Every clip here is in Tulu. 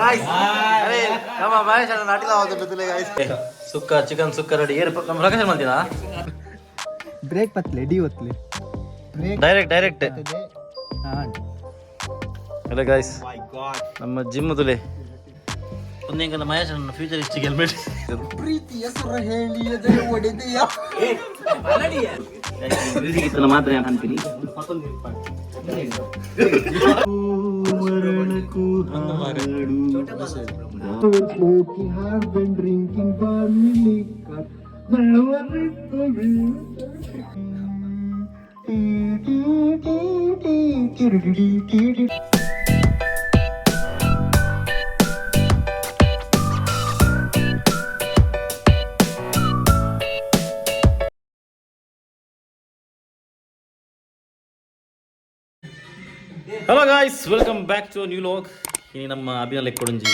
ಅರೆ ನಮ್ಮ ಮಹೇಶ್ ಅಣ್ಣ ನಾಟಿಲ ಆವತ್ತು ಗಾಯ್ಸ್. ಸುಕ್ಕ ಚಿಕನ್ ಸುಕ್ಕ ರೆಡಿ. ಏರು ನಮ್ಮ ಪ್ರಕಾಶ್ ಮಾಡ್ತೀನಾ? ಬ್ರೇಕ್ ಪತ್ಲೆ ಡಿ ಒತ್ಲೆ. Direct direct. ಹಲೋ ಗಾಯ್ಸ್, ನಮ್ಮ ಜಿಮ್ ತುಲೆ ಒಂದು ಹೆಂಗಲ್ಲ ಮಹೇಶ್ ಅಣ್ಣ ಫ್ಯೂಚರಿಸ್ಟಿಕ್ ಹೆಲ್ಮೆಟ್. ಪ್ರೀತಿ ಹೆಸರು ಹೇಳಿ ಎದೆ ಒಡೆದೆಯ. ಮ್ಯೂಸಿಕ್ ಇತ್ತಲ್ಲ ಮಾತ್ರ ನಾನು ಅಂತೀನಿ. Hello guys, welcome back to new vlog. ಇನಿ ನಮ್ಮ ಅಭಿನ ಲೆಕ್ಕೊಡೊಂಜಿ,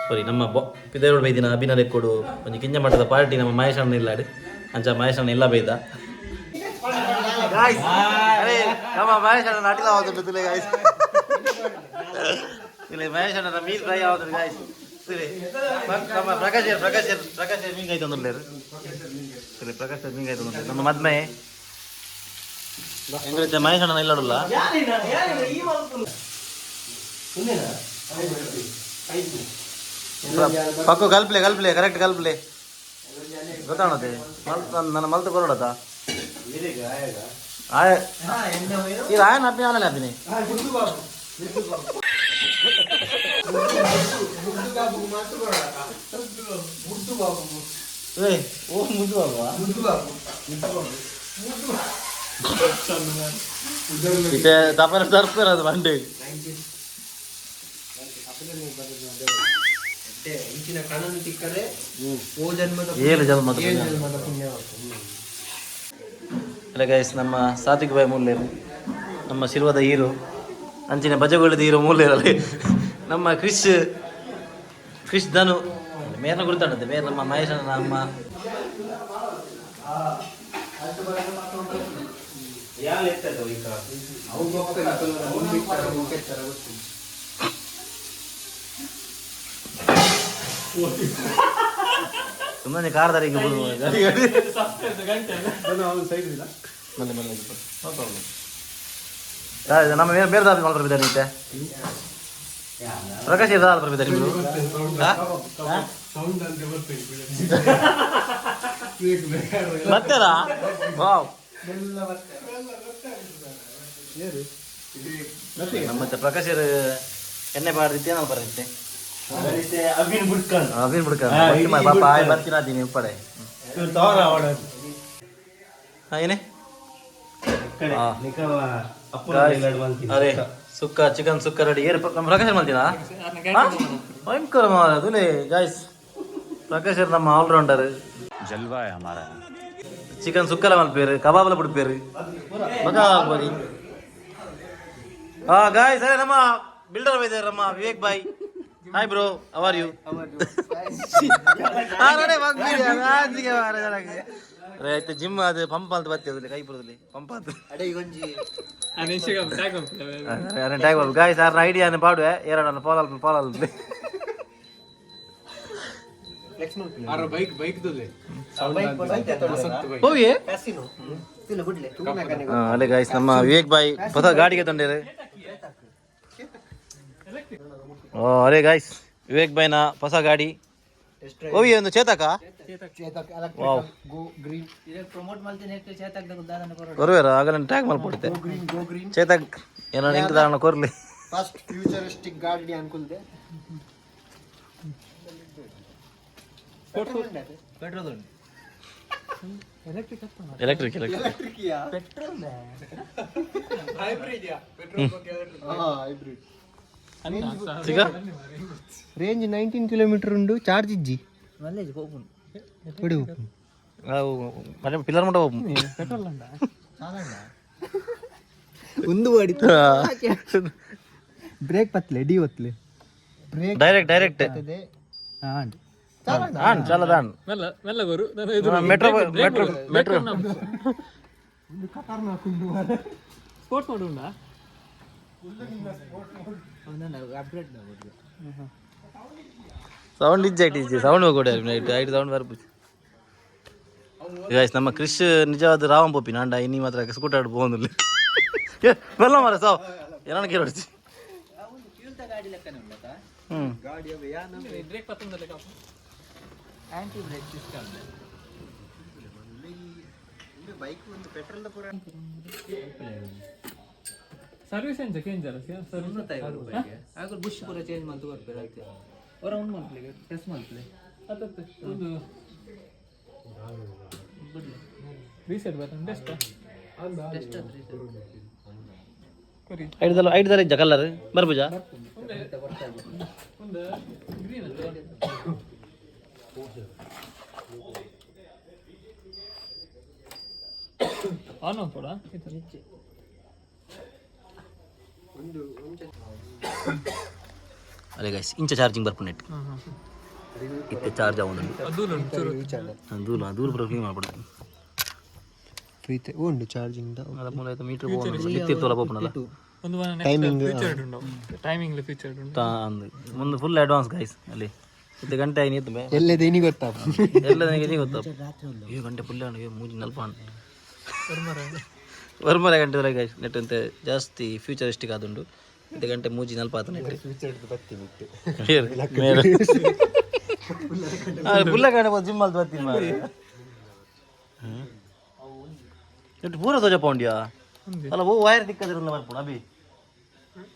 ಸಾರಿ, ನಮ್ಮ ಬೊ ಪಿದರೋಡು ಬೈದಿನ ಅಭಿನ ಲೆಕ್ಕೊಡು ಒಂಜಿ ಕಿಂಜ ಮಟ್ಟದ ಪಾರ್ಟಿ. ನಮ್ಮ ಮಹೇಶ್ ಅಣ್ಣ ಇಲ್ಲಾಡು, ಅಂಚ ಮಹೇಶ್ ಅಣ್ಣ ಇಲ್ಲ ಬೈದ. ಗಾಯ್ಸ್, ಅರೆ ನಮ್ಮ ಮಹೇಶ್ ಅಣ್ಣ ನಾಟಿಲ ಆವತ್ತು ಗಾಯ್ಸ್. ಇಲ್ಲಿ ಮಹೇಶ್ ಅಣ್ಣ ಮೀನ್ ಫ್ರೈ ಆವತ್ತು ಗಾಯ್ಸ್. ಇಲ್ಲಿ ನಮ್ಮ ಪ್ರಕಾಶ್ ಪ್ರಕಾಶ್ ಪ್ರಕಾಶ್ ಮೀನ್ ಆಯ್ತು ಅಂದ್ಲೇರು. ಇಲ್ಲಿ ಪ್ರಕಾಶ್ ಮೀನ್ ಆಯ್ತು ಅಂದ್ರೆ ನಮ್ಮ ಮದ್ಮೆ ಹೆಂಗೈತೆ? ಮಹೇಶ್ ಅಣ್ಣ ಇಲ್ಲಾಡಲ್ಲ. ಪಕ್ಕು ಕಲ್ಪ್ಲೆ ಕಲ್ಪ್ಲೆ, ಕರೆಕ್ಟ್ ಕಲ್ಪ್ಲೆ. ಗೊತ್ತಾಣತೆ ಮಲ್ತ ನನ್ನ ಮಲ್ತ ಕೊರಡತ ಆಯ. ಇದು ಆಯನ ಅಪ್ಪಿ ಆನಲೆ ಅಪ್ಪಿನಿ. ಏ ಓ ಮುದ್ದು ಬಾಬಾ. ಇತ್ತೆ ತಪನ ತರ್ಪೇರ ಅದು ಬಂಡೆ. ಇಂಚಿನ ಕಣನು ತಿಕ್ಕರೆ ಓ ಜನ್ಮದ ಏಳು ಜನ್ಮದ ಏಳು ಪುಣ್ಯ. ಜನ್ಮದ ಪುಣ್ಯ. ಅಲ್ಲ ಗೈಸ್, ನಮ್ಮ ಸಾತ್ವಿಕ್ ಬಾಯ್ ಮೂಲ್ಲೇರು, ನಮ್ಮ ಶಿರ್ವದ ಹೀರೋ, ಅಂಚಿನ ಬಜಗೋಳಿದ ಹೀರೋ ಮೂಲ್ಲೇರಲ್ಲಿ ನಮ್ಮ ಕ್ರಿಶ್ ಕ್ರಿಶ್ ಧನು ಮೇರ್ನ ಗುರುತಾಡತ್ತೆ. ಮೇರ್ ನಮ್ಮ ಮಹೇಶ್ ಅಣ್ಣ ನಮ್ಮ ಸುಮ್ಮನೆ ಕಾರ್ದಾರಿಗೆ ಬಿಡು. ಮಲ್ಲೆ ಮಲ್ಲೆ, ನೋ ಪ್ರಾಬ್ಲಮ್. ನಮ್ಮ ಬೇರೆ ಬೇರೆ ದಾರಿ ಮಾತ್ರ ಬಿದ್ದಾನೆ ಐತೆ. ಪ್ರಕಾಶ್ ಇದ್ದಾರ ಬಿದ್ದಾನೆ ಇಬ್ರು. ಹಾ? ಬರ್ತಾರಾ? ವಾವ್. ನಮ್ಮ ಪ್ರಕಾಶ್ ಎಣ್ಣೆ ಪಾಡ್ದಿತ್ತೆ, ನಾವು ಬರುತ್ತೆ. ಅವಿನ್ ಬುಡ್ಕನ್. ಅವಿನ್ ಬಿಡ್ಕ ಪಾಪ ಆಯ್ ಬರ್ತೀನಿ ಅದೀನಿ ಉಪ್ಪಡೆ. ಹಾ, ಏನೇ? ಹಾ. ಅರೆ ಸುಕ್ಕ ಚಿಕನ್ ಸುಕ್ಕ ರೆಡಿ. ಏರು ನಮ್ಮ ಪ್ರಕಾಶ್ ಮಾಡ್ತೀನಾ? ಭಯಂಕರ ಅದುಲೇ ಗಾಯ್ಸ್, ಪ್ರಕಾಶ್ ನಮ್ಮ ಆಲ್ರೌಂಡರ್. ಜಲ್ವಾ है हमारा. ಚಿಕನ್ ಸುಕ್ಕಲ ಮಲ್ಪೇರು, ಕಬಾಬ್ಲ ಬಿಡ್ಪೇರು ಮಗ ಆಗ್ಬೋದು. ಹಾ ಗಾಯ್ಸ್, ಅರೆ ನಮ್ಮ ಬಿಲ್ಡರ್ ಬೈದಾರೆ, ನಮ್ಮ Vivek bhai. Hi bro, how are you? ಅರೆ ಜಿಮ್ ಅದು ಪಂಪ್ ಅಂತ ಬರ್ತದೆ, ಕೈ ಬರೋದಿಲ್ಲ ಪಂಪ್ ಅಂತ. ಅಡೆ ಈಗೊಂಜಿ ಅರೆ ಟ್ಯಾಗ್ ಬಾಬು. ಗಾಯ್ಸ್, ಆರ್ ಐಡಿಯಾ ಪಾಡುವೆ ಏರ ನನ್ನ ಫಾಲೋ ಫಾಲೋ. ಬೈಕ್ ಬೈಕ್ ಹೋಗಿ. ಕ್ಯಾಸಿನೋ ಇಲ್ಲ ಗುಡ್ಲೆ ತೂನಕನೆ. ಅಲ್ಲೇ ಗಾಯ್ಸ್, ನಮ್ಮ ವಿವೇಕ್ ಬಾಯ್ ಹೊಸ ಗಾಡಿಗೆ ತಂಡೇರು. ಓ ಅರೆ ಗಾಯ್ಸ್, ವಿವೇಕ್ ಬಾಯ್ನ ಹೊಸ ಗಾಡಿ ಓವಿ ಒಂದು ಚೇತಕ. ಚೇತಕ್. ವಾವ್. Go green. Promote ಮಲ್ತಿನ ಚೇತಕ್ ದಾದನ ಕೊರಡು. ಕೊರುವೇರ ಆಗಲ್ಲ, ಟ್ಯಾಗ್ ಮಲ್ಪೊಡ್ತೆ. Green, go green. ಚೇತಕ್ ಏನೋ ನಿಂಗೆ ದಾರಣ ಕೊರ್ಲಿ. ಫಸ್ಟ್ ಫ್ಯೂಚರಿಸ್ಟಿಕ್ ಗಾಡಿ ಅನ್ಕುಲ್ದೆ. Petrol. Electric electric. Petrol. Hybrid. ಸಿಗ. ರೇಂಜ್ 19 ಕಿಲೋಮೀಟರ್ ಉಂಡು, ಚಾರ್ಜ್ ಇಜ್ಜಿ. ಮಲ್ಲೇಜ್ ಪೋಪುಂಡು. ಬಿಡು. ಪಿಲ್ಲರ್ ಮುಟ್ಟ. ಒಂದು ವಾಡಿ ಬ್ರೇಕ್ ಪತ್ಲೆ ಡಿ ಒತ್ಲೆ ಬ್ರೇಕ್. Direct direct. ಆನ್ ಚಾಲ ದಾನ್. ಮೆಲ್ಲ ಮೆಲ್ಲ ಗುರು. Metro metro metro. Sports mode ಉಂಡಾ? ಅಪ್ಗ್ರೇಡ್. ಸೌಂಡ್ ಇಜ್ಜೆ ಇಜ್ಜೆ ಸೌಂಡ್ ಹೋಗೋಡೆ ನೈಟ್ ಐಟ್ ಸೌಂಡ್ ಬರ್ಪುಜಿ. ಗೈಸ್, ನಮ್ಮ ಕ್ರಿಶ್ ನಿಜವಾದ ರಾವಂ ಪೋಪಿ ನಾಂಡ ಇನ್ನಿ ಮಾತ್ರ ಸ್ಕೂಟರ್ ಪೋಂದಿಲ್ಲ. ಬಲ್ಲ ಮಾರ ಸಾವ್ ಏನಾನ ಕೇಳೋಡ್ಚಿ. ಹ್ಮ್. ಬ್ರೇಕ್ ಪತ್ತೊಂದಲ್ಲ ಕಾಪು. Anti brake system. ಬೈಕ್ ಒಂದು ಪೆಟ್ರೋಲ್ ಪೂರ. ಸರ್ವಿಸ್ ಎಂಚ ಕೇಂಜರ ಸರ್ವಿಸ್? ಆಗ ಬುಷ್ ಪೂರ ಚೇಂಜ್ ಮಂತ್ ಬರ್ಪೇರು ಐತೆ ಹೊರ ಉಂಡು ಮಲ್ಪಲೆ, ಪ್ರೆಸ್ ಮಲ್ಪಲೆ. ಅತ್ತತ್ತೆ ಒಂದು ರೀಸೆಟ್ ಬಟನ್ ಬೆಸ್ಟ್. ಟೆಸ್ಟ್ ಅತ್ರಿ. ಕೊರಿ. ಐಡ್ದಲ್ಲ ಐಡ್ದಲ್ಲ ಇಜ್ಜ ಕಲ್ಲರ್ ಬರ್ಪುಜಾ? ಒಂದು ಗ್ರೀನ್ ಅಲ್ಲ. ಆನ್ ಆಫ್ ಕೊಡ. ಅದೇ ಗೈಸ್, ಇಂಚ ಚಾರ್ಜಿಂಗ್ ಬರ್ಪು ನೆಟ್ ಇತ್ತೆ ಚಾರ್ಜ್ ಆವೊಂದುಂಡು. ಅದು ಚೂರು. ದೂರ ದೂರ ಪೂರ ಕ್ಲೀನ್ ಮಾಡ್ಬಿಡ್ತೀನಿ. ಪ್ರೀತಿ ಉಂಡು ಚಾರ್ಜಿಂಗ್. ಅಲ್ಲ ಮೂಲ ಮೀಟರ್ ಪೋವೊಂದುಂಡು ಮಿತ್ತಿರ್ತೋಲ ಪೋಪುನಲ್ಲ. ಒಂದು ನೆಕ್ಸ್ಟ್ ಫ್ಯೂಚರ್ ಉಂಡು, ಟೈಮಿಂಗ್ ಫ್ಯೂಚರ್ ಉಂಡು. ಅಂದು ಒಂದು ಫುಲ್ ಅಡ್ವಾನ್ಸ್ ಗೈಸ್. ಅಲ್ಲಿ ಇತ್ತೆ ಗಂಟೆ ಆಯ್ತು ಬೇ. ಎಲ್ಲದೆ ಇನಿ ಗೊತ್ತಾ? ಎಲ್ಲ ನನಗೆ ಗೊತ್ತಾ. ಏಳು ಗಂಟೆ ಫುಲ್ ಆಂಡ್ ಮೂಜಿ ನಲ್ಪ ಆಂಡ್ ವರ್ಮರ ಗಂಟೆ ಗೈಸ್. ನೆಟ್ ಅಂತ ಜಾಸ್ತಿ ಫ್ಯೂಚರಿಸ್ಟಿಕ್ ಆದುಂಡು. ಇತ್ತೆ ಗಂಟೆ ಮೂಜಿ ನಲ್ಪ ಆತ ನೆಟ್. ಫ್ಯೂಚರ್ ಬತ್ತಿ ಬಿಟ್ಟು. ಫುಲ್ಲ ಗಂಟೆ ಜಿಮ್ ಅಲ್ಲಿ ಬರ್ತೀನಿ ಮಾರ್ರೆ. ನೆಟ್ ಪೂರ ತೋಜ ಪೌಂಡ್ಯಾ. ಅಲ್ಲ, ಓ ವೈರ್ ದಿಕ್ಕದಿರಲ್ಲ ಬರ್ಪುಂಡು ಅಭಿ.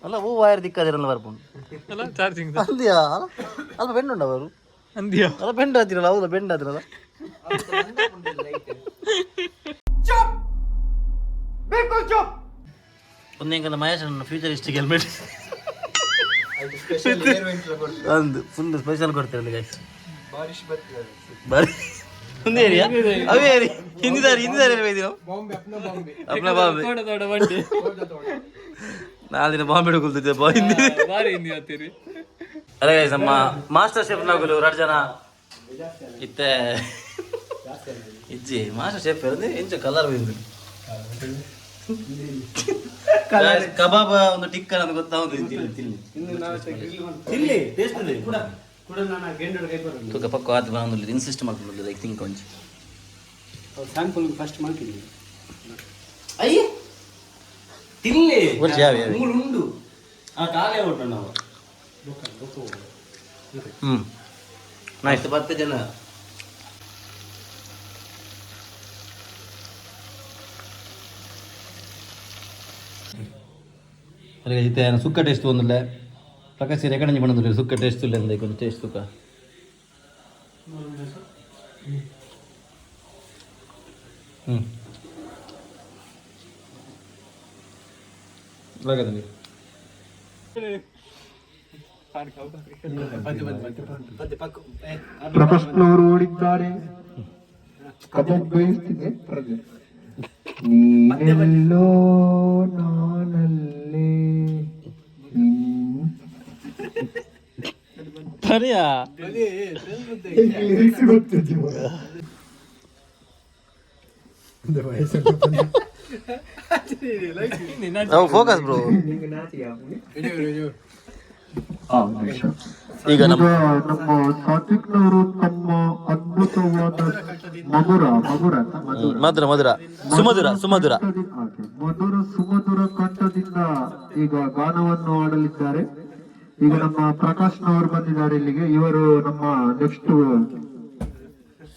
ಅಲ್ಲ, ಓ ವೈರ್ ದಿಕ್ಕದಿರಲ್ಲ ಬರ್ಪುಂಡು. ಅಲ್ಲ, ಚಾರ್ಜಿಂಗ್. ಅಂದ್ಯಾ? ಅಲ್ಪ ಬೆಂಡ್ ಉಂಡ ಅವರು. ಅಂದಿಯಾ? ಅಲ್ಲ, ಬೆಂಡ್ ಆತಿರಲ್ಲ. ಹೌದಾ, ಬೆಂಡ್ ಆತಿರಲ್ಲ. ಒಂದೇಂಕಲ್ಲ ಮಹೇಶ್ ಫ್ಯೂಚರಿಸ್ಟಿಕ್ ಹೆಲ್ಮೆಟ್ ಒಂದು ಫುಲ್ ಸ್ಪೆಷಲ್ ಕೊಡ್ತಿರಲ್ಲ ಗೈಸ್. ಬಾರಿಶ್ ಬತ್ತಿ. ಬಾರಿ ಒಂದು ಏರಿಯಾ ಅವೇ ಏರಿ ಹಿಂದಿದಾರಿ ಹಿಂದಿದಾರಿ ಬೈದಿ ನಾವು ಅಪ್ನ ಬಾಂಬೆ. ತೋಡ ತೋಡ ಬಂಡಿ. ನಾಲ್ ದಿನ ಬಾಂಬೆ ಕೂಲ್ತಿದ್ದೆ ಬಾ ಹಿಂದಿ. ಬಾರಿ ಹಿಂದಿ ಹತ್ತೀರಿ. ಅದೇ ಗೈಸ್, ನಮ್ಮ ಮಾಸ್ಟರ್ ಶೆಫ್ ನಾಗುಲು ಎರಡು ಜನ ಇತ್ತೆ ಇಜ್ಜಿ. ಮಾಸ್ಟರ್ ಶೆಫ್ ಇರೋದು ಎಂಚ ಕಲರ್ ಬಂದು ಕಬಾಬ್ ಒಂದು ಟಿಕ್ಕರ್ ಅಂತ ಗೊತ್ತಾಗುದು. ತಿಲ್ಲಿ ತಿಲ್ಲಿ ತಿಲ್ಲಿ ಟೇಸ್ಟ್ ಇದೆ. ತೂಕ ಪಕ್ಕ ಆತು ಬರೋದಿಲ್ಲ. ಇನ್ಸಿಸ್ಟ್ ಮಾಡ್ಕೊಂಡು ಲೈಕ್ ಥಿಂಕ್ ಒಂಚಿ. ಸ್ಯಾಂಪಲ್ ಫಸ್ಟ್ ಮಾಡ್ತೀನಿ. ಅಯ್ಯ ತಿನ್ಲಿ. ಒಂಚಿ ಯಾವೆ ಯಾವೆ. ಉಂಡು ಆ ಕಾಲೇ ಉಂಟು ನಾವು. ಹ್ಮ್ ನೈಸ್. ಪತ್ತು ಜನ. ಅರೆ ಇತ್ತೆ ಸುಕ್ಕ ಟೇಸ್ಟ್ ಒಂದಿಲ್ಲ. ಪ್ರಕಾಶ್ ರೆಕಡೆಂಜಿ ಬಂದಿಲ್ಲ. ಸುಕ್ಕ ಟೇಸ್ಟ್ ಇಲ್ಲ ಅಂದ కొంచెం ಟೇಸ್ಟ್ ಸುಕ್ಕ. ಹ್ಮ್ లాగదండి. ಪ್ರಕಾಶ್ನವರು ಓಡಿದ್ದಾರೆ. ಕಬಾಬ್ ಬೇಯಿಸ್ತಿದೆ ಪ್ರಜೆ. ನೀನೆಲ್ಲೋ ನಾನಲ್ಲೇ ಸರಿಯಾ? ಲಿರಿಕ್ಸ್ ಗೊತ್ತಿದೆ. Focus bro. ಈಗ ನಮ್ಮ ಈಗ ನಮ್ಮ ಸಾತ್ವಿಕ್ನವರು ತಮ್ಮ ಅದ್ಭುತವಾದ ಮಧುರ ಮಧುರ ಅಂತ ಮಧುರ ಮಧುರ ಮಧುರ ಸುಮಧುರ ಸುಮಧುರ ಮಧುರ ಸುಮಧುರ ಕಂಠದಿಂದ ಈಗ ಗಾನವನ್ನು ಆಡಲಿದ್ದಾರೆ. ಈಗ ನಮ್ಮ ಪ್ರಕಾಶ್ನವರು ಬಂದಿದ್ದಾರೆ ಇಲ್ಲಿಗೆ. ಇವರು ನಮ್ಮ ನೆಕ್ಸ್ಟ್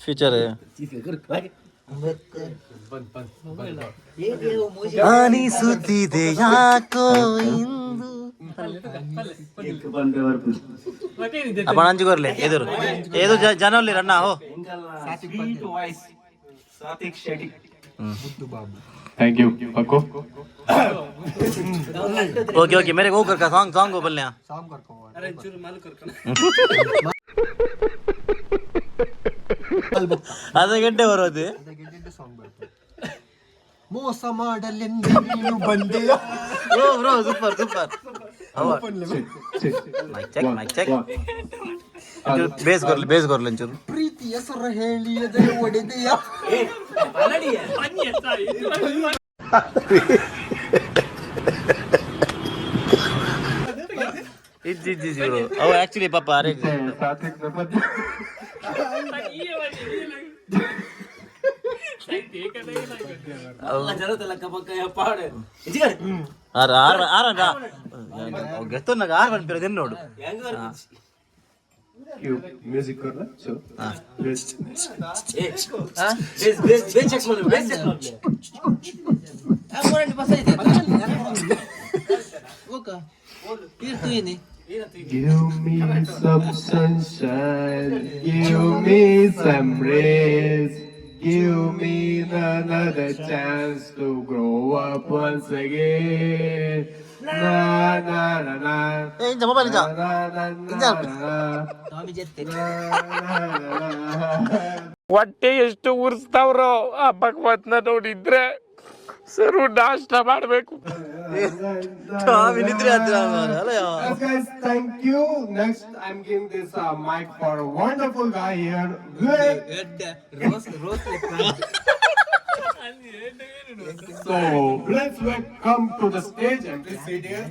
ಫ್ಯೂಚರ್ ಅನಿಸುತ್ತಿದೆ ಯಾಕೋ ಇಂದು. ಅಪ್ಪ ನಂಜುಗೋರ್ಲೆ ಎದುರು ಏದು ಜನ ಅಣ್ಣ ಹೋ. Thank you ಪಕ್ಕೋ. ಓಕೆ ಓಕೆ, ಮೇರೆ ಹೋಗ್ ಕರ್ಕ ಸಾಂಗ್ ಸಾಂಗ್ ಬಲ್ನ್ಯಾ. ಸಾಂಗ್ ಕರ್ಕೊ. ಅರ್ಧ ಗಂಟೆ ಬರೋದು. ಸಾಂಗ್ ಬರ್ತದೆ. ಮೋಸ ಮಾಡಲೆಂದು ನೀನು ಬಂದೆಯ. Bro bro, super super. Mic check, mic check. Bass ಕೊರ್ಲಿ, base ಕೊರ್ಲಿ ಒಂಚೂರು. ಪ್ರೀತಿ ಹೆಸರು ಹೇಳಿ ಎದೆ ಒಡೆದೆಯ. ಇಜ್ಜಿ ಇಜ್ಜಿ ಇಜ್ಜಿ bro. ಅವು ಆಕ್ಚುಲಿ ಪಾಪ ಅರೆ. ಸಾತ್ವಿಕ್ ಪದ್ಯ. ಆರ್ ಆರ್ ಆರ್ ಗೆತ್ತೊನ್ನಾಗ ಆರ್ ಪನ್ಪಿರೋದು ಎನ್ನು ನೋಡು. ಮ್ಯೂಸಿಕ್ ಸೊ Give me some sunshine, give me some rays, give me another chance to grow up once again. Na na na na. ಏ ಇಂಚ ಮೊಬೈಲ್ ಇಂಚ. Na na na na. Na na na na. ಹೊಟ್ಟೆ ಎಷ್ಟು ಉರಿಸ್ತಾವ್ರೋ ಆ ಭಗವತ್ನ ನೋಡಿದ್ರೆ ಸರು ನಾಷ್ಟ ಮಾಡಬೇಕು. ಸ್ವಾಮಿ ನಿದ್ರೆ ಆತ್ರ ಅಲ್ಲ. Yes, guys, thank you. Next, I'm giving this mic for a wonderful guy here, Vivek. Rose rose. So, let's welcome to the stage and please sit here.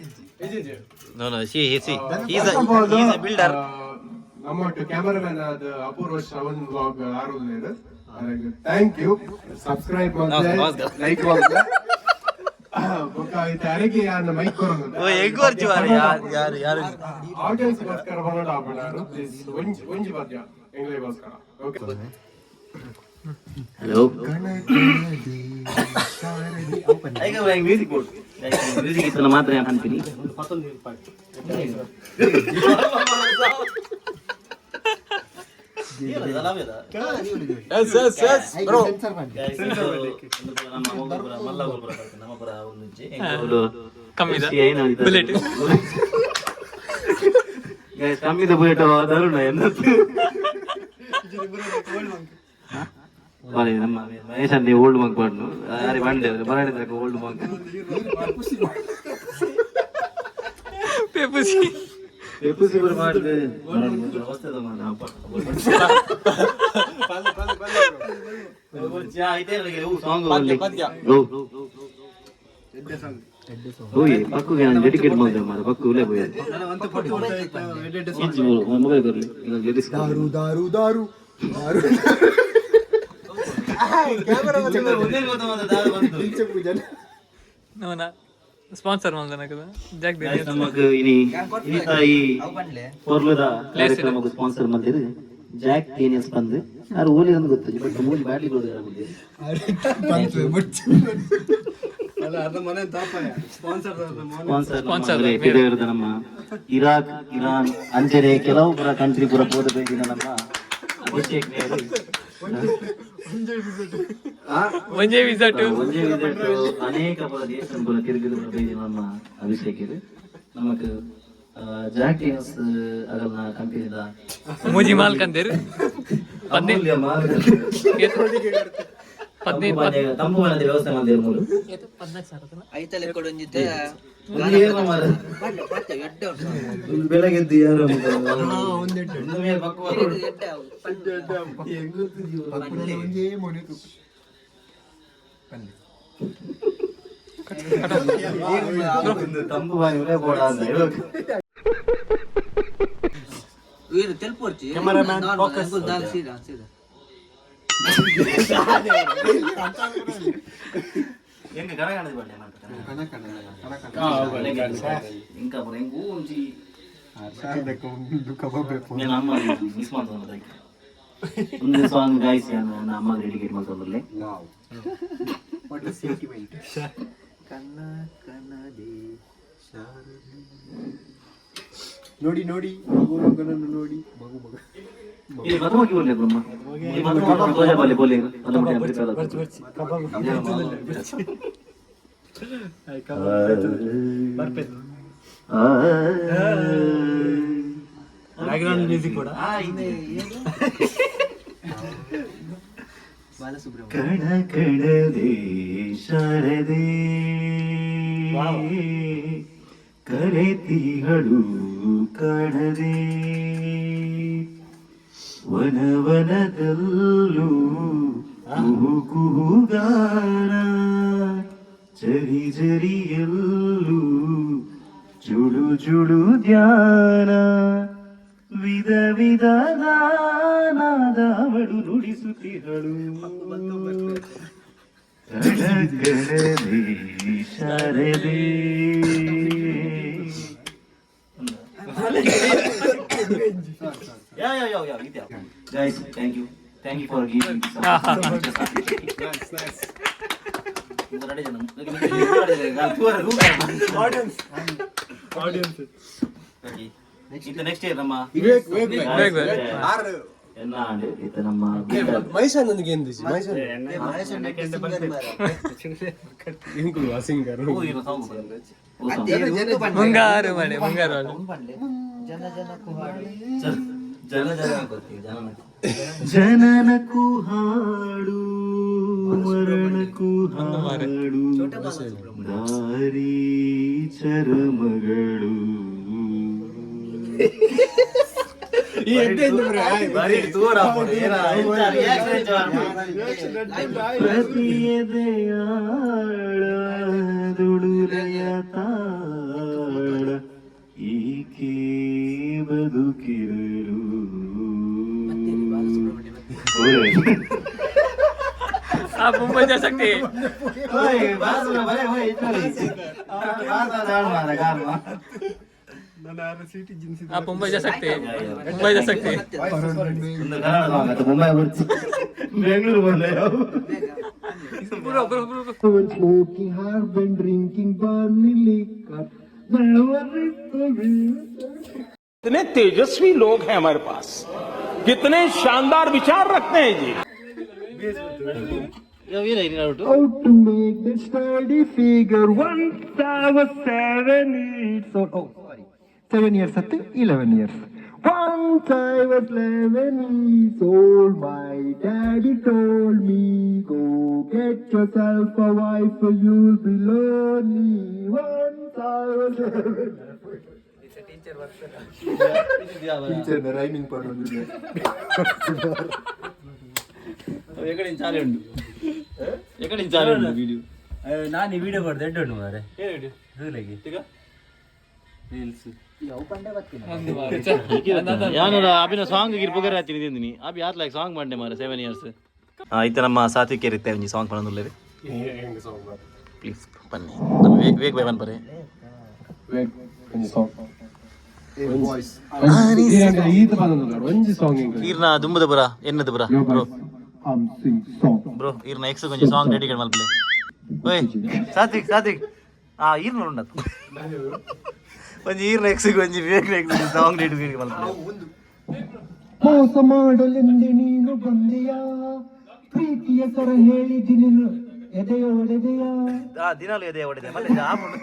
Vijay. No, see, see, he's First of all, he's a builder. ನಮ್ಮ ಕ್ಯಾಮರಾಮನ್ ಆದ ಅಪೂರ್ವ ಶ್ರವಣ್ ವ್ಲಾಗ್ ಆರುಲೇರು. Thank you. Subscribe ಮತ್ತೆ ನಮಸ್ಕಾರ. ಲೈಕ್ ಮಾಡ್ದೆ. ಬೊಕ್ಕ ಇತ್ತೆ ಅರೆಗೆ ಯಾನ ಮೈಕ್ ಕೊರೊಂದು. ಓ ಎಗ್ಗೋರ್ಚು ಯಾರು ಯಾರು ಯಾರು. ಆಡಿಯನ್ಸ್ ಗೋಸ್ಕರ ಬರೋಣ ಆಪಣಾರು ಪ್ಲೀಸ್ ಒಂಜಿ ಒಂಜಿ ಪದ್ಯ ಎಂಗ್ಲಿಗೋಸ್ಕರ. Okay. Hello, music board music ಇತ್ತಲ್ಲ ಮಾತ್ರ ಅನ್ತೀನಿ. ಕಮ್ಮಿದ ಬುಲೆಟ್. ಕಮ್ಮಿದ ಬುಲೆಟ್ ತರುಣ ಎನ್ನದು. ನಮ್ಮ ಮಹೇಶ್ ಅಲ್ಲಿ ಓಲ್ಡ್ ಮಂಕ್ ಪಾಡ್ನು ಯಾರಿ ಬಂಡೆ ಬರಾಣಿದ ಓಲ್ಡ್ ಮಂಕ್. ಪೇಪುಸಿ. ಪೆಪ್ಪುಸಿ ಪೂರ ಮಾಡಿದೆ ಅವಸ್ಥೆ ಮಾಡ. ಸಾಂಗ್ ಓಯ್ ಪಕ್ಕುಗೆ ನಾನು ಡೆಡಿಕೇಟ್ ಮಾಡಿದೆ ಮಾರ ಪಕ್ಕು ಉಲೇ ಪೋಯ್ ಇಜ್ಜಿ ಮೊಬೈಲ್ ಕೊರ್ಲಿ ಲಿರಿಕ್ಸ್. ದಾರು ದಾರು ದಾರು ದಾರು. ನಮನ ಸ್ಪಾನ್ಸರ್ ಮಲ್ದನಕದ ಜಾಕ್. ನಮಕ್ ಇನಿ ಇನಿತ ಈ ಪೊರ್ಲುದ ಕಾರ್ಯಕ್ರಮಕ್ಕೆ ಸ್ಪಾನ್ಸರ್ ಮಲ್ದಿರು ಜಾಕ್ ಡೇನಿಯಲ್ಸ್ ಬಂದು ಆರು ಓಲಿ ಅಂದ್ ಗೊತ್ತು ಬಟ್ ಮೂಲಿ ಬ್ಯಾಟ್ಲಿ ಕೊಡುದು. ಸ್ಪಾನ್ಸರ್ ಪಿದವಿರದ ನಮ್ಮ ಇರಾಕ್, ಇರಾನ್ ಅಂಚನೆ ಕೆಲವು ಪುರ ಕಂಟ್ರಿ ಪುರ ಪೋದ ಬೇಜಿನ ನಮ್ಮ ಅಭಿಷೇಕ್ ಮೇರು. ಒಂಜೇ ವಿಸಟ್. ಒಂಜೇ ವಿಸಿಟ್ ಅನೇಕ ಪುರ ದೇಶ ಪುರ ತಿರುಗಿದ ಪುರ ಬೇಜಿನ ನಮ್ಮ ಅಭಿಷೇಕ್. ಇದು ನಮಕ್ ಜಾಕ್ ಡೇನಿಯಲ್ಸ್ ಅಗಲ್ನ ಕಂಪನಿದ ಮೂಜಿ ಮಾಲ್ ಕಂದೇರು. ಅಮೂಲ್ಯ ಮಾರ್ಗ 15. ತಂಪು ಮನದ ವ್ಯವಸ್ಥೆ ಮಾಡಿದ್ರು ಮೂಲು. ಐತಲೆ ಕೊಡೊಂಜಿದ್ದೆ. ಒಂದು ಏನು ಮಾರ್ರೆ? ಒಂದು ಬೆಳಗ್ಗೆದ್ದು ಯಾರು ಒಂದು ಮೇಲೆ ಪಕ್ವ. ಒಂಜೇ ಮೊನೆ ತುಕ್ಕು. ಒಂದು ತಂಪು ಬಾಯಿ ಉರೇ ಬೋಡ ಅಂತ ಹೇಳೋಕೆ. ವೀರು ತೆಲ್ಪೊರ್ಚಿ ದಾಲ್ ಸೀದಾ ಸೀದಾ. ಹೆಂಗ ಕಣ ಕಾಣದು ಬಳ್ಳಿ ಇಂಕ ಪುರ ಹೆಂಗು ಒಂಜಿ నేను ಅಮ್ಮ ಮಿಸ್ ಮಾಡ್ತಾರೆ. ಒಂದು ಸಾಂಗ್ ಗಾಯ್ಸ್ ನನ್ನ ಅಮ್ಮ ಡೆಡಿಕೇಟ್ ಮಾಡ್ತಾರೆ. What a sentiment. ಕನ್ನ ಕನ್ನದೆ ಶಾರದೆ. ನೋಡಿ ನೋಡಿ ಮಗು ಮಗನನ್ನು ನೋಡಿ ಮಗು ಮಗ. ಇಲ್ಲಿ ಮಧುಮಕ್ಕಿ ಬೋಲೆ ಬ್ರಹ್ಮ ಈ ಮಧುಮಕ್ಕಿ ತೋಜ ಬಾಲೆ ಬೋಲೆ ಮಧುಮಕ್ಕಿ ಪ್ರಿಪೇರ್. ಬ್ಯಾಕ್ಗ್ರೌಂಡ್ ಮ್ಯೂಸಿಕ್ ಕೂಡ. ಕಣ ಕಣದೆ ಶಾರದೆ ಕರೆತಿಗಳು ಕಾಣದೆ ವನವನದಲ್ಲೂ ಕುಹು ಕುಹುಗಾನ ಜರಿ ಜರಿಯಲ್ಲೂ. ಜುಳು ಜುಳು ಧ್ಯಾನ ವಿಧ ವಿಧ ನಾದವಳು ನುಡಿಸುತ್ತಿಹಳು ಗಣಗಣದೆ ಶಾರದೆ. Yeah, yeah, yeah, yeah. Guys, thank you. Thank you for giving this. Nice, nice. Audience. Audience. ಇತ್ತ ನೆಕ್ಸ್ಟ್ ಇಯರ್ ನಮ್ಮ ವಿವೇಕ್, ವಿವೇಕ್. ಎನ್ನ ಆಂಡ್ ಇತ್ತ ನಮ್ಮ ಮೈಸೂರು ಎಂದಿಸಿ ಮೈಸೂರು ಸಿಂಗರ್. ಮುಂಗಾರು ಮಳೆ, ಮುಂಗಾರು ಮಳೆ. ಜನ ಜನಕ್ಕೂ ಹಾಡು. ಜನ ಜನ ಗೊತ್ತಿದೆ, ಜನನ ಜನನಕ್ಕೂ ಹಾಡು, ಮರಣಕ್ಕೂ ಹಾಡು, ದಾರಿ ಚರಮಗಳು. ಬಾರಿ ದೂರ ಆಗ್ಬೋದು. ಏನ ಎಂತ reaction ಹೆಚ್ಚು ಮಾಡ್ಬೋದು. ಪ್ರತಿಯದೆಯಾಳದುಳುಲಯ ತಾಳ ಈಕೆ ಬದುಕಿರಲು. ಆ ಮುಂಬೈ ಶಕ್ತಿ. ಓಯ್, ಬಾಸುರ ಬರೇ, ಓಯ್, ಇಟ್ಕೊಳ್ಳಿ. ಬಾಸುರ ಹಾಳು ಮಾರ್ರೆ, ಕಾಮ. ಆ ಮುಂಬೈ ಶಕ್ತಿ, ಮುಂಬೈ ಶಕ್ತಿ. ಒಂದು ಕನ್ನಡ song ಅದು ಮುಂಬೈ ಬರ್ತಿ ಬೆಂಗಳೂರು ಬಂದೆ. Bro, bro, bro. Smoking herb and drinking barley liquor. कितने तेजस्वी लोग हैं हमारे पास, कितने शानदार विचार रखते हैं जी. How to make the study figure 1 7 8. So, oh, sorry. 7 years at 11 years. Once I was 11 years old, my daddy told me, go get yourself a wife or you'll be lonely. Once I was 11. Teacher rhyming. ಎಕಡೆ ಚಾಲೆ ಉಂಟು, ಎಕಡೆ ಚಾಲೆ ಉಂಟು ವಿಡಿಯೋ. ನಾನು ಈ ವಿಡಿಯೋ ಬರ್ದು ಎಡ್ಡು ಉಂಟು ಮಾರೆ. ಈಗ ಯಾನೂರ ಅಭಿನ ಸಾಂಗ್ ಗಿರ್ ಪುಗರ್ ಹಚ್ಚಿನಿ ತಿಂದಿನಿ ಅಭಿ ಆತ್ಲಾಕ್ ಸಾಂಗ್ ಮಂಡೆ ಮಾರೆ 7 ಇಯರ್ಸ್. ಇತ್ತ ನಮ್ಮ ಸಾತ್ವಿಕ್ ಇರುತ್ತೆ ಒಂಜಿ ಸಾಂಗ್ ಪಣೊಂದುಲ್ಲೆರ್. ಪ್ಲೀಸ್ ಬನ್ನಿ, ನಮ್ಮ ವೇಗ್ ವೇಗ್ ಬೈ ಬನ್ಪರೆ. ಸಾಂಗ್ ಒಂಜಿ ಸಾಂಗ್. ಈರ್ನ ದುಂಬದ ಬುರ ಎನ್ನದ ಬುರ bro. I'm sing song. Bro, ಈರ್ನ ಎಕ್ಸ್ ಒಂಜಿ ಸಾಂಗ್ ಡೆಡಿಕೇಟ್ ಮಲ್ಪಲೆ. ಓಯ್ ಸಾತ್ವಿಕ್, ಸಾತ್ವಿಕ್, ಆ ಈರ್ನ ಉಂಡತ್ ಒಂಜಿ ಈರ್ನ ಎಕ್ಸ್ ಒಂಜಿ ವಿವೇಕ್ ಎಕ್ಸ್ ಸಾಂಗ್ ಡೆಡಿಕೇಟ್ ಮಲ್ಪಲೆ. ಮೋಸ ಮಾಡಲೆಂದೆ ನೀನು ಬಂದೆಯಾ, ಪ್ರೀತಿಯ ಸರ ಹೇಳಿದಿ ನೀನು ಎದೆಯ ಒಡೆದೆಯಾ. ಆ ದಿನಾಲು ಎದೆ ಹೊಡೆದೆ ಮಲ್ಲೆ ಆಪುಂಡು.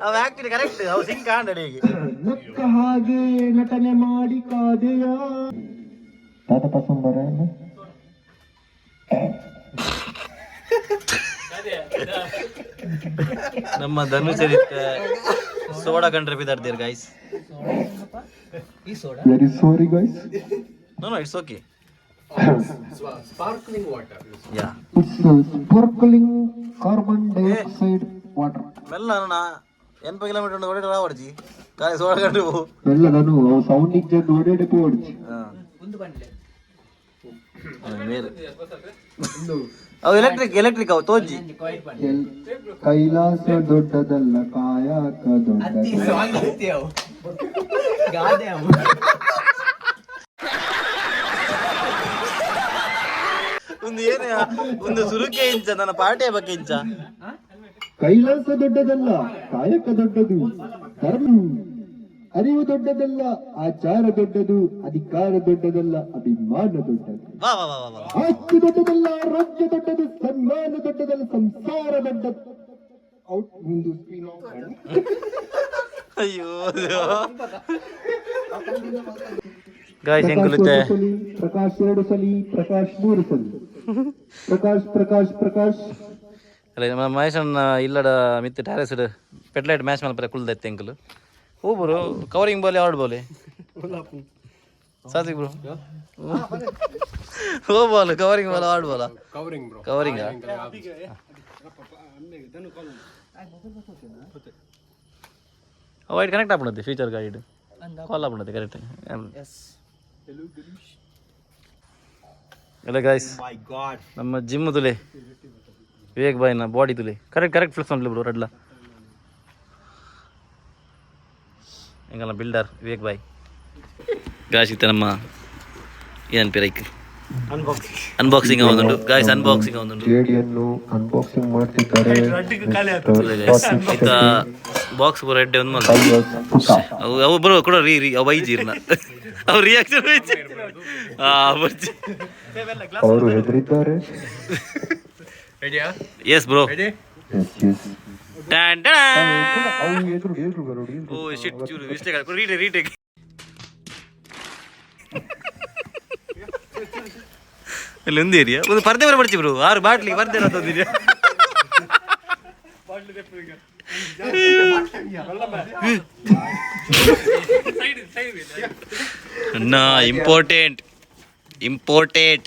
ಅವು ಆಕ್ಚುಲಿ ಕರೆಕ್ಟ್, ಅವು ಸಿಂಕ್ ಆಂಡ್ ಅಡಿಗೆ. ನಕ್ಕ ಹಾಗೆ ನಟನೆ ಮಾಡಿ ಕಾದೆಯಾ. ತಾತ ಪಸಂಬರ. ನಮ್ಮ ಧನುಚರಿತ ಸೋಡಾ ಕಂಡ್ರೆ ಬಿದಾಡ್ತೀರ್ guys. Very sorry guys. No, no, it's okay. Sparkling water. Yeah. It's sparkling carbon dioxide water. ಮೆಲ್ಲ ನನ್ನ 80 ಕಿಲೋಮೀಟರ್ ಉಂಡು ಹೊಡೆ ರಾವಡ್ಜಿ ಕಾಯಿ ಸೋಡಾ ಕಂಡ್ರೆ ಪೋ. ಎಲ್ಲ ನಾನು ಸೌಂಡ್ ಜನ್ ಓಡಾಡಿ ಪೋಡ್ಚಿ. ಬೇರೆ ಅವು ಎಲೆಕ್ಟ್ರಿಕ್, ಎಲೆಕ್ಟ್ರಿಕ್ ಅವು ತೋಜಿ. ಕೈಲಾಸ ದೊಡ್ಡದಲ್ಲ, ಕಾಯಕ ದೊಡ್ಡದು. ಗಾದೆ ಅವು. ಒಂದು ಏನೇ ಒಂದು ಸುರುಕೆ ಇಂಚ ನನ್ನ ಪಾರ್ಟಿಯ ಬಗ್ಗೆ ಇಂಚ. ಕೈಲಾಸ ದೊಡ್ಡದಲ್ಲ, ಕಾಯಕ ದೊಡ್ಡದು. ಧರ್ಮ ಅರಿವು ದೊಡ್ಡದಲ್ಲ, ಆಚಾರ ದೊಡ್ಡದು. ಅಧಿಕಾರ ದೊಡ್ಡದಲ್ಲ, ಅಭಿಮಾನ ದೊಡ್ಡದು. ವಾ ವಾ ವಾ ವಾ. ಆಸ್ತಿ ದೊಡ್ಡದಲ್ಲ, ರಾಜ್ಯ ದೊಡ್ಡದು. ಸನ್ಮಾನ ದೊಡ್ಡದಲ್ಲ, ಸಂಸಾರ ದೊಡ್ಡದು. ಔಟ್ ಮುಂದೆ ಸ್ಕ್ರೀನ್ ಆಫ್. ಅಯ್ಯೋ ಗಾಯ್ಸ್, ಹೆಂಗುಲುತ್ತೆ? ಪ್ರಕಾಶ್ ಒಂದು ಸಲಿ, ಪ್ರಕಾಶ್ ಎರಡು ಸಲಿ, ಪ್ರಕಾಶ್ ಮೂರು ಸಲಿ, ಪ್ರಕಾಶ್ ಪ್ರಕಾಶ್ ಪ್ರಕಾಶ್. ಅಲ್ಲ, ನಮ್ಮ ಮಹೇಶಣ್ಣ ಇಲ್ಲಡ ಮಿತ್ತು ಟೆರೆಸ್ ಪೆಟ್ಲೈಟ್ ಮ್ಯಾಚ್ ಮಲ್ಪರೆ ಕುಲ್ದೈತೆ ಎಂಕುಲು. ಹೂ ಬ್ರೋ, ಕವರಿಂಗ್ ಬಾಲ್ ಯಾವ್ದು ಬಾಲ್? ಸಾತ್ವಿಕ್ ಬ್ರೋ, ಹೋ ಬಾಲ್ ಕವರಿಂಗ್ ಬಾಲ್ ಆಡ್ ಬಾಲ? Covering bro. Covering. Wait connect ಆಪುಂಡತ್ತೆ ಫ್ಯೂಚರ್ ಗಾಡಿ ಕಾಲ್ ಆಪುಂಡತ್ತೆ ಕರೆಕ್ಟ್. ಎಸ್. ಎಲ್ಲ ಗಾಯ್ಸ್, ನಮ್ಮ ಜಿಮ್ ತುಲೆ, ವಿವೇಕ್ ಬಾಯ್ನ ಬಾಡಿ ತುಲೆ. ಕರೆಕ್ಟ್ ಕರೆಕ್ಟ್ ಫ್ಲೆಕ್ಸ್ ಉಂಟು ಬ್ರೋ ರಡ್ಲ. ಎಂಗಲ್ಲ ಬಿಲ್ಡರ್ ವಿವೇಕ್ ಬಾಯ್. ಗಾಯ್ಸ್, ಇತ್ತೆ ನಮ್ಮ ಏನ್ ಪೇರೈಕ್ ಅನ್ಬಾಕ್ಸಿಂಗ್ ಒಂದುಂಡು ಗಾಯ್ಸ್, ಅನ್ಬಾಕ್ಸಿಂಗ್ ಒಂದುಂಡು. ಜೇಡಿಯನ್ನು ಅನ್ಬಾಕ್ಸಿಂಗ್ ಮಾಡ್ತಿದ್ದಾರೆ. ಇತ್ತ ಬಾಕ್ಸ್ ಪೂರ ಎಡ್ಡೆ ಒಂದು ಮಲ್ತ ಅವು ಅವು ಬರೋ ಕೂಡ ರೀ ರೀ ಅವು ಐಜಿರ್ನ ಅವು ರಿಯಾಕ್ಷನ್. ಆ ಬರ್ಚಿ. ಅವರು ಹೆದರಿದ್ದಾರೆ. Yes bro. S S. Tan tan. ಅವ್ರು ಎದುರು ಎದುರು ಬರೋಡಿ. ಓ ಶಿಟ್, ಚೂರು ಮಿಸ್ಟೇಕ್ ಆಯ್ತು. Retake retake. ಅಲ್ಲಿ ಒಂದು ಏರಿಯಾ ಒಂದು ಪರ್ದೆ ಬರ ಬರ್ಚಿ ಬ್ರೋ. ಆರು ಬಾಟ್ಲಿ ಪರ್ದೆ ತಂದಿದ್ಯಾ? ಅಣ್ಣ, important important.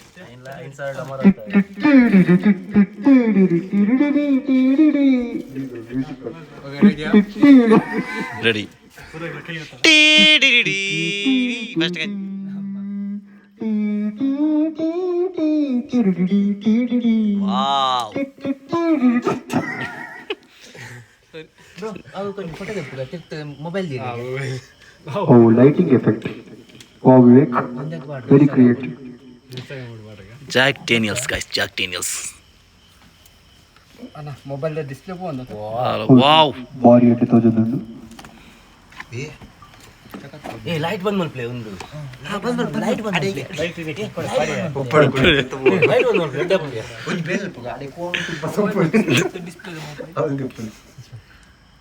Ready. First wow. ಅವು ಕೊಂಚ photo ತೆಪ್ಪುಗ ತಿರ್ತು mobile. Oh, lighting effect. Wow Vivek, very creative. Jack Daniels guys, Jack Daniels. ಅಣ್ಣ, ಮೊಬೈಲ್ ಡಿಸ್ಪ್ಲೇ ಒಂದು. ವಾವ್. ಬಾರಿ ಎಡ್ಡೆ ತೋಜೊಂದುಂಡು. ಏ, ಲೈಟ್ ಬಂದ್ ಮಲ್ಪ್ಲೆ ಒಂದು. ಬಂದ್ ಮಲ್ಪು, ಲೈಟ್ ಬಂದ್, ಲೈಟ್ ಬಂದ್ ಮಲ್ಪು, ಎಡ್ಡೆ ಪುಗೆ.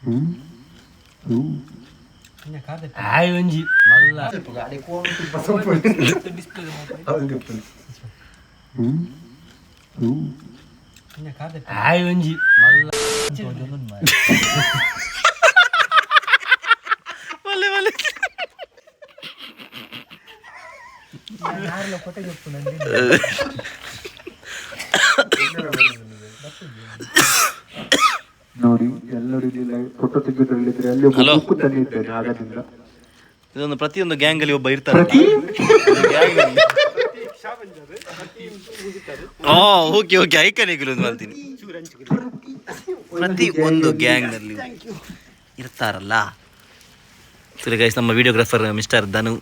ಹ್ಮ್ ಹ್ಮ್. ಆಯ್ ಒಂಜಿ ಮಲ್ಲ. ಹ್ಮ್ ಹ್ಮ್. ಆಯ್ ಒಂಜಿ ಮಲ್ಲ. ಮಲ್ಲೆ ಮಲ್ಲೆ. ನೋಡಿ, ಎಲ್ಲರೂ ಇಲ್ಲಿ ಫೋಟೋ ತೆಗೆದ್ರಲ್ಲಿದ್ರೆ ಅಲ್ಲಿ ಒಬ್ಬ Hello. ಗುಂಪು ತಂದಿದ್ದೇನೆ ಆಗದಿಂದ. ಇದೊಂದು ಪ್ರತಿಯೊಂದು ಗ್ಯಾಂಗ್ ಅಲ್ಲಿ ಒಬ್ಬ ಇರ್ತಾರೆ. ಆ ಓಕೆ ಓಕೆ, ಐಕನ್ ಒಂದು ಮಾಡ್ತೀನಿ. ಪ್ರತಿ ಒಂದು ಗ್ಯಾಂಗ್ ನಲ್ಲಿ ಇರ್ತಾರಲ್ಲ. ಸರಿ ಗೈಸ್, ನಮ್ಮ ವಿಡಿಯೋಗ್ರಾಫರ್ ಮಿಸ್ಟರ್ ಧನು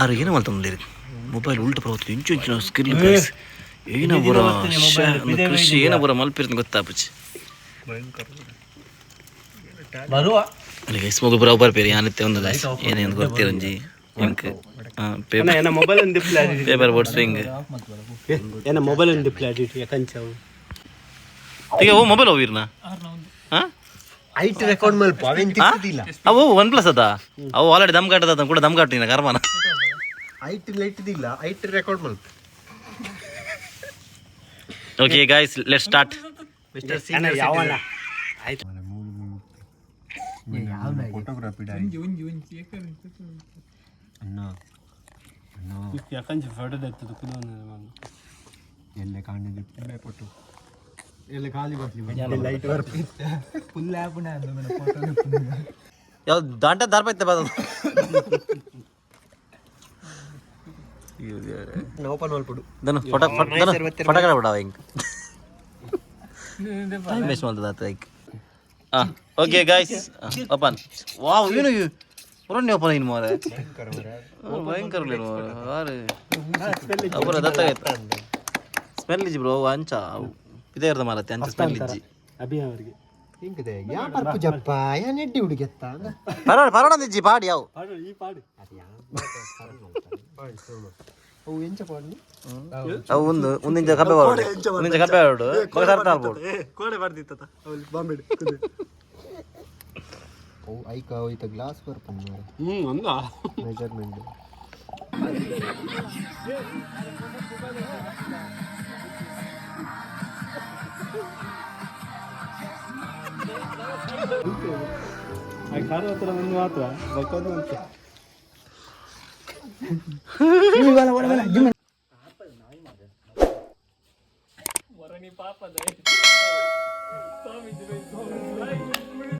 ಆರು ಏನು ಮಾಡ್ತಾನೆ? ಮೊಬೈಲ್ ಉಲ್ಟಾ ಬರುತ್ತೆ. ಇಂಚು ಇಂಚಿನ ಸ್ಕ್ರೀನ್ ಗೈಸ್. ಏನ ಬರ ಕೃಷಿ ಏನ ಬರ ಮಲ್ಪಿರ್ತ ಗೊತ್ತಾಪುಚಿ. ಬರುವ. ಅಲ್ಲಿ ಗೈಸ್, ಮಗು ಬರ ಬರ್ಪೇರಿ ಯಾನತ್ತೆ ಒಂದು ಗೈಸ್ ಏನೇನು ಗೊತ್ತಿರಂಜಿ ಎಂಕ್ ಪೇಪರ್ ಮೊಬೈಲ್ ಒಂದು ಪೇಪರ್ ಬೋಟ್ ಸ್ವಿಂಗ್. ಏನ ಮೊಬೈಲ್ ಒಂದು ಪ್ಲಾಟಿಟ್ ಕಂಚವು. ಈಗ ಓ ಮೊಬೈಲ್ ಹೋಗಿರ್ನ? ಹಾ. ಐಟ್ ರೆಕಾರ್ಡ್ ಮಲ್ಪ ಅವೇನ್ ತಿಕ್ಕುದಿಲ್ಲ. ಅವು ಒನ್ ಪ್ಲಸ್ ಅದ. ಅವು ಆಲ್ರೆಡಿ ದಮ್ ಕಟ್ಟದ ಕೂಡ ದಮ್ ಕಟ್ಟಿನ ಕರ್ಮನ. ಐಟ್ ಲೈಟ್ ಇಲ್ಲ, ಐಟ್ ರೆಕಾರ್ಡ್ ಮಲ್ಪ. Okay guys, let start. Mister senior ಯಾವನ? ಫೋಟೋಗ್ರಫಿ. ಒಂಜಿ ಒಂಜಿ ಅಣ್ಣ. ಯಾಕಂಚ ಫೋಟೋ ಎತ್ತದು ಕುದೊಂದು. ಎಲ್ಲೆ ಕಾಣಿದೆ ಫೋಟೋ? ಎಲ್ಲ ಖಾಲಿ ಬರ್ಲಿ ಲೈಟ್ ಬರ್ಪಿ ಫುಲ್ ಆಪುಣ. ಫೋಟೋ. ಯಾವ ದಾಂಟ ದಾರ್ಪೈತೆ ಬದ. Open ಮಲ್ಪಡು. Dhanu photo Dhanu photo ಬಿಡವ ಹಿಂಗ್ ಟೈಮ್ ವೇಸ್ಟ್ ಮಾಡ್ತದ ಲೈಕ್. ಹಾ ಓಕೆ ಗೈಸ್, ಓಪನ್. ವಾವ್, ಏನು ಪುರಣ್ಯ ಓಪನ್ ಇನ್ ಮಾರೆ, ಭಯಂಕರ ಮಾರೆ. ಅಪುರ ದತ್ತಾಗೈತೆ ಸ್ಮೆಲ್ ಇಜ್ಜಿ ಬ್ರೋ. ಅಂಚ ಇದೇ ಇರ್ದ ಮಾರತ್ತೆ ಅಂಚ ಸ್ಮೆಲ್ ಇಜ್ಜಿ. ಅಭಿ ಅವರಿಗೆ. ಹಿಂಗಿದೆ ಯಾ ಪರ್ಪು ಜಪ್ಪ ಯಾ ನೆಡ್ಡಿ ಹುಡುಗೆತ್ತ. ಪರವಾಡ ಪರವಾಡ ಇಜ್ಜಿ ಪಾಡಿ ಯಾವ. ಈ ಪಾಡು. ಅವು ಎಂಚ ಪಾಡ್ನಿ? ಅವು ಒಂದು ಒಂದಿಂಚ ಕಬ್ಬೆ ಬಾರೋಡು, ಒಂದಿಂಚ ಕಬ್ಬೆ ಬಾರೋಡು ಸರ್ತ ಆಲ್ಬೋದು. ಕೋಡೆ ಬರ್ದಿತ್ತ ಬಾಂಬೆ. ಅವು ಐಕ ಐತ ಗ್ಲಾಸ್ ಬರ್ಪುಂಡು. ಹ್ಮ್ ಒಂದ. ಮೆಜರ್ಮೆಂಟ್. ಖಾರ ಹತ್ರ ಒಂದು ಮಾತ್ರ ಬಕ್ಕೊಂದು ಅಂತ.